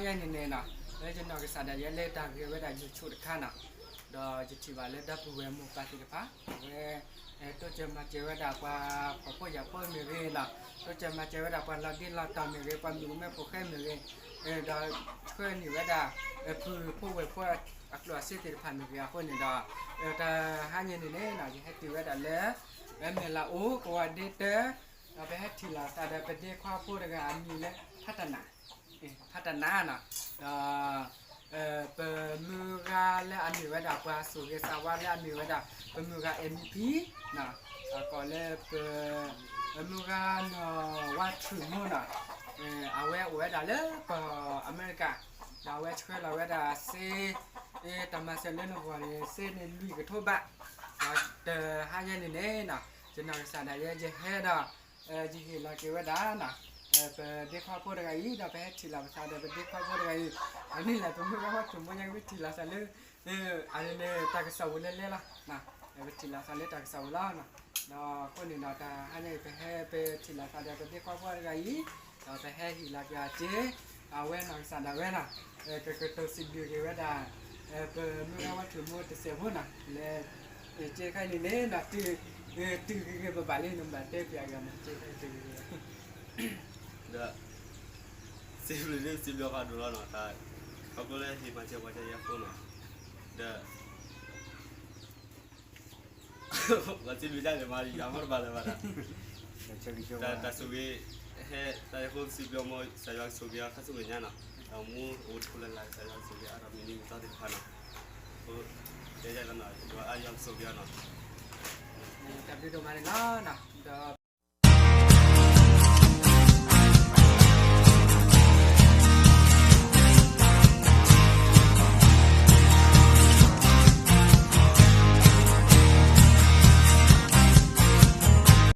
ယဲန့ၣ်န့ၣ်နီၤ, လၢယနီၢ်ကစၢ်ဒၣ်ယဲလၢတၢ်ဂ့ၢ်ဝဲဒၣ် YouTube တခါနီၤ, ဒီးယထံၣ်ဘၣ်လၢဒီပုၢ်ဝဲၢ်မိၢ်ပၢ်သ့ၣ်တဖၣ် အဝဲ တိစၢၤမၤစၢၤဝဲဒၣ်ပှၤဖှီၣ်ဖိယာ်ဖိမ့ၢ်ဂ့ၤနီၤ, တိစၢၤမၤစၢၤဝဲဒၣ်ပှၤလီၤဒ့လီၤတီၤမ့ၢ်ဂ့ၤ, ပှၤမုၣ်ကမဲဖိဃဲမ့ၢ်ဂ့ၤ, ဒီးဆှၢန့ၢ်ဝဲဒၣ် ဖုဖှိၣ်ဝဲၢ်ဖိအကျိၣ်အစ့သ့ၣ်တဖၣ်မ့ၢ်ဂ့ၤအဃိန့ၣ်ဒီး တဟါညါန့ၣ်န့ၣ်နီၤ ယဟဲတုၤဝဲဒၣ်လၢ မဲၢ်လးအိၣ် ကဝီၤဒ့တၢ ဒီးပဟဲထံၣ်လိာ်သးဒီးပဒ့ခွါဖိတဂၤအမံၤလၢ ဖးတနး ဖးတနးနီၤ, ဒီး ပမုၢ်ဂၤလၢအမ့ၢ်ဝဲဒၣ်ပှၤစိာ်ဂ့ၤစိာ်ဝါလၢအမ့ၢ်ဝဲဒၣ် ပမုၢ်ဂၤ အမ်ပံၣ် နီၤ, အကိးလၢ ပမုၢ်ဂၤနီၢ်ဝါထူၣ်မူနီၤ, အဝဲအိၣ်ဝဲဒၣ်လၢကီၢ်အမဲရကၤ, ဒီးအဝဲဆှၢလီၤဝဲဒၣ်စ့ တၢ်မၤစၢၤလၢနဂီၢ်န့ၣ် စ့န့ၣ်လွံၢ်ကထိဘး, ဒီးတဟါညါန့ၣ်န့ၣ်နီၤ ယနီၢ်ကစၢ်ဒၣ်ယဲ ယဟဲဒီး ယဟ့ၣ်လီၤက့ၤဝဲဒၣ်နီၤ ပဒ့ခွါဖိတဂၤအံၤ ဒီးပဟဲထံၣ်လိာ်ပသးဒီးပဒ့ခွါဖိတဂၤအံၤ, အန့ၣ်လဲၣ် ပမုၢ်ဂၤဝဲထူၣ်မူညါ ပထံၣ်လိာ်သးလၢ အန့ၣ်န့ၣ် တၢ်ကစီၣ်ပူၤလဲၤလဲၤလီၤ, ပထံၣ်လိာ်သးလၢတၢ်ကစီၣ်ပူၤလီၤနီၤ, ဒီးအဃိန့ၣ်ဒီး တဟါညါအံၤ ပဟဲပထံၣ်လိာ်သးဒီးပဒ့ခွါဖိတဂၤအံၤ, ဒီးပဟဲဟ့ၣ်လီၤက့ၤအီၤစ့ အဝဲနီၢ်ကစၢ်ဒၣ်ဝဲနီၤ ကကတိၤစံးဘျုးက့ၤဝဲဒၣ် ပမုၢ်ဂၤဝဲထူၣ်မူတစဲးဖိနီၤ လၢ စ့တခါအံၤန့ၣ်န့ၣ်ဒီး တုၤဂ့ၤဂ့ၤဘၣ်ဘၣ်လံ နဘၣ်တဲပၠးဂ့ၤမး စ့တခါအံၤတုၤဂ့ၤဂ့ၤဘၣ် ဒီး စံးဘျုးစံးဘျုးဖးဒိၣ်လီၤနီၤ, ခီဖျိလၢဟ့ၣ်မၤစၢၤပှၤကညီဖိနီၤ, ဒီး ပှၤစံးဘျုးတၢ်ဂ့ၤမး ယၤမ့ၢ်တဘၣ်လၢၤဘၣ်ဒီး တၢ်ဆိၣ်ဂ့ၤ ဟဲ တၢ်ယၤဖိစံးဘျုးမး ကစၢ်ယွၤကဆိၣ်ဂ့ၤအီၤခါဆူမဲာ်ညါနီၤ, ဒီးမူအိၣ်တဖုလၢ်လၢ် ကစၢ်ယွၤကဆိၣ်ဂ့ၤအါထီၣ်မံၤနံၤမုၢ်သီသ့ၣ်တဖၣ်နီၤ, တဲယၤလီၤနီၤ ယွၤအါယွၤကဆိၣ်ဂ့ၤအီၤနီၤ, တၢ်ဘျုးဒိၣ်မးန့ၣ်လီၤနီၤ, ဒီး